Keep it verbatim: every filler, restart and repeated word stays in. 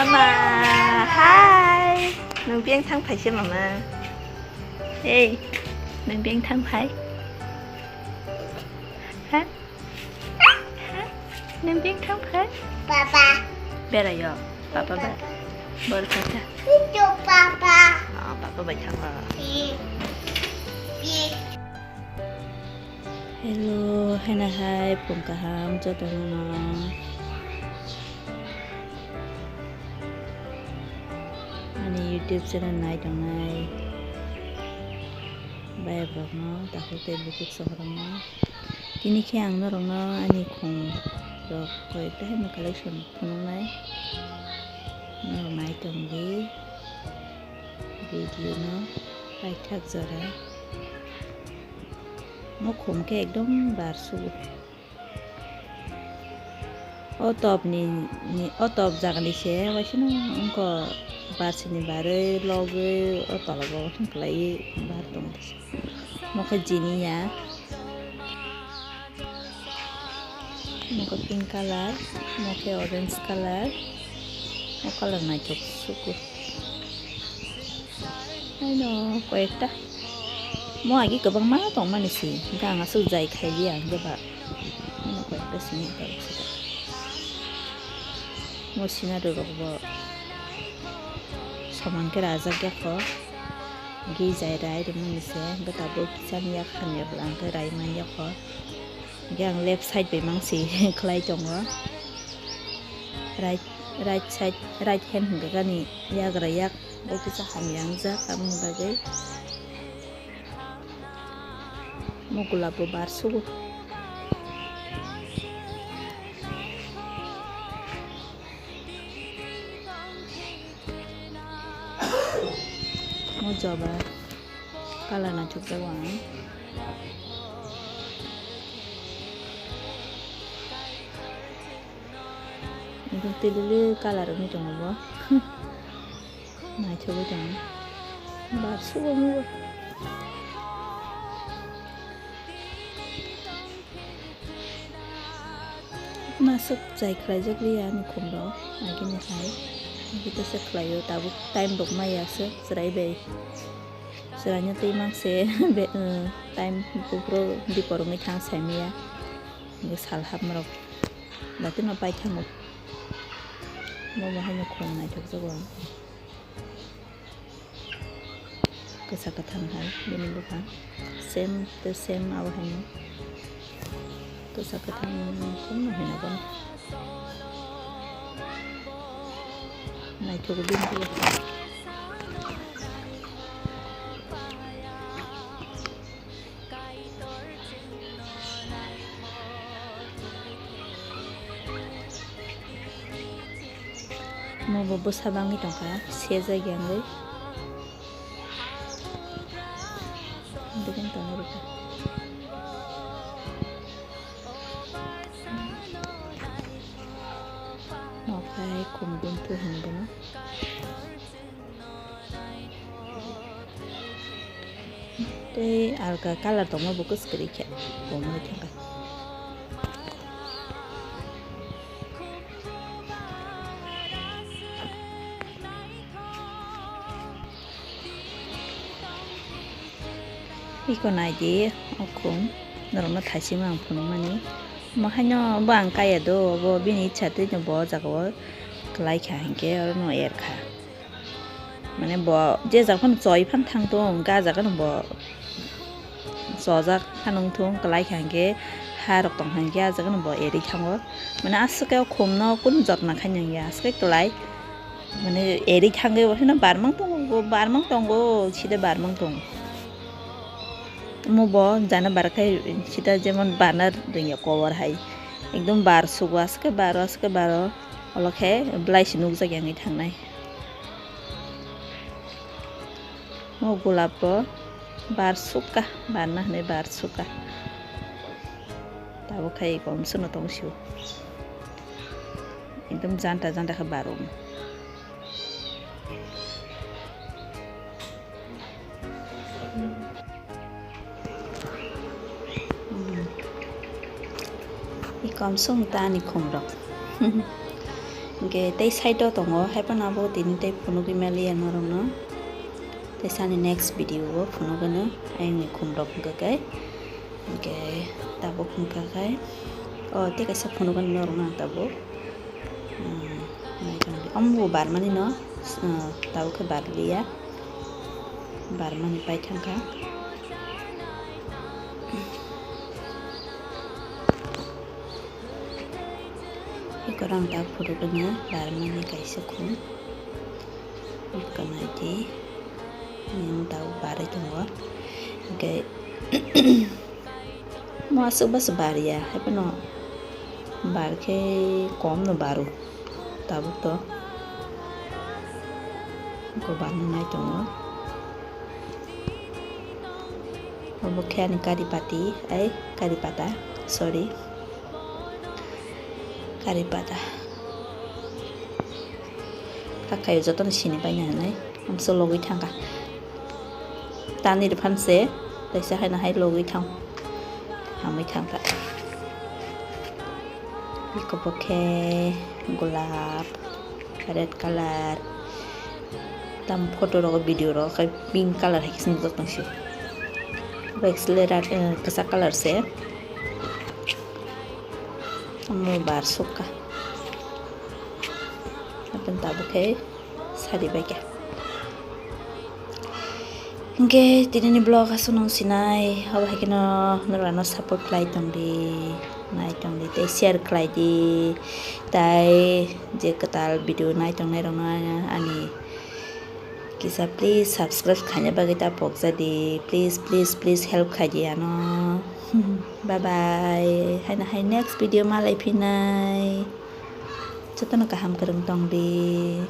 Mama, hi. Nwng beng thang phai se mama. Hey, nwng beng thang phai. Ha? Ha? Nwng beng thang phai? Papa. Bera yo. Papa ba. Bor kata. Itu papa. Oh, papa bai thang ba. Si. Si. Hello, haina hai, phung kaham jotono no. Ani YouTube channel nai tongnai bayap rokno, takhuk tei bukhuk sokrokno. Tini khe ang norokno ani khum rok koi ekta haino collection phunuknai. Norok nai tongdi video no paithak jora. Mo khum khe ekdom bar sugo. O top ni, ni, o top jaga ni se waisano wngkha barsi ni barwi logwi o tola bo waisano kwlaiwi bar tong. Mo khe jini ya. Mo khe pink colour, mo khe orange colour. O colour naithok suku. Haino koi ekta. Mo agi kwbangma tongmani si, hwnkhe ang aswk jai khailiya hwnkhe ba. Haino koi ekta simi khe. Mo scenery rok bo soman khe rajak ya kho. Hwnkhe jai rai rwmani se, hwnkhe tabuk kisa hamya bwla hwnkhe rai man ya kho. Hwnkhe ang left side bai mangsi khlai tongo. Right, right side, right hand hwnkhe gani yagra yak bai kisa hamya wngjak aboni bagwi. Mo gulab bo bar sugo. Mo joba. Colour naithok jago ang. Ekdom telele colour wngwi tongo bo. Naithogwi tongo. Bar sugo mugo. Masuk chai khlaijak liya ani khumrok agini hai. Agi tesa khlaio tabuk time rok maya se chwrai bai. Chwraino twi mang se be, uh, time buphuru dipor wngwi thang saimaya. Sal hapmarok batino paithago. Bo bo haino khum naithok jago. Kwsa kwthang hai bini bwkha. Same to same abo haino. Kwsa kwthang khum no hino bono. Naithogo bini bwkha. Mo bo bwsa bangwi tongkha, sejak yangwi. Bini tongwi rwkha. Mo khai khum guntu hwnwi bono. Tei alka colour tongma bo kwchwrwi khe bo wngwi thangkha. Iko naidi o khum norokno thaisima ang phunukmani. Mo haino bo ang kaya do, bo bini ichha twi no bo o jaga o kwlai kha hinkhe oro no er kha. Mane bo je jaga phano choi phano thang tong, ga jaga no bo chojak phano wng thung, kwlai kha hinkhe ha rok tong kha hinkhe ah jaga no bo erwi thango. Mane aswk khe o khum no kunu jotna khai nang ya, aswk khe kwlai. Mane erwi thangwi bo phano barmang tongo, bo barmang tongo, sida barmang tongo. Omo bo jana bar khai sida jemon barna rwngya kobor hai. Ekdom bar sugo, aswk khe baro, aswk khe baro. Olo khe belai se nukjak ya wngwi thangnai. O gulab bo bar sukha, barna hwnwi bar sukha. Tabuk khai komswkno tong sio. Ekdom janta janta khe baro. I komswk ta ani khumrok. Hwnkhe tei side o tongo, haiphano abo tini tei phunugwi maliya norokno. Tei sani next video o phunugwino ayangni khumrok hwnkhe khe. Hwnkhe tabuk hwnkha khe, o tei kaisa phunugwino norokno ang tabuk. Hmm, naitongdi. Omo bo barmani no, hmm, tabuk khe barliya. Barmani paithangkha. Eko rang ta phuru gwnwi barmani kaisa khum. Eko naidi. Yang tabuk barwi tongo. Hwnkhe mo aswk bwswk barya, haiphano bar khe kom no baro tabuk to. Eko barwi nai tongo. Obo khe ani kari pati, ai kari pata, sorry. Kari pata. Hakhayo jotono sini paina hinwi. Amso logwi thangkha. Tani rwphan se, taisa haino hai logwi thang. Hamwi thangkha. Eko bo khe golap, red colour. Tam photo rogo, video rogo khe pink colour hai khe se nukjak tong se. Bo accelerator, eh, kwchak colour se. Omo bar sukha. Haikhe tabuk khe sari bai khe. Hwnkhe tinini vlog aswk nung sinai, obo hai kheno norokno support khlai tongdi, nai tongdi tei share khlai di, tai je kwtal video nai tongnai rokno ani kisa please subscribe khaina bagwi ta pokjadi, please, please, please help khaidi ano. Bye bye, haino hai next video malai phinai, jotono kaham kwrwng tongdi.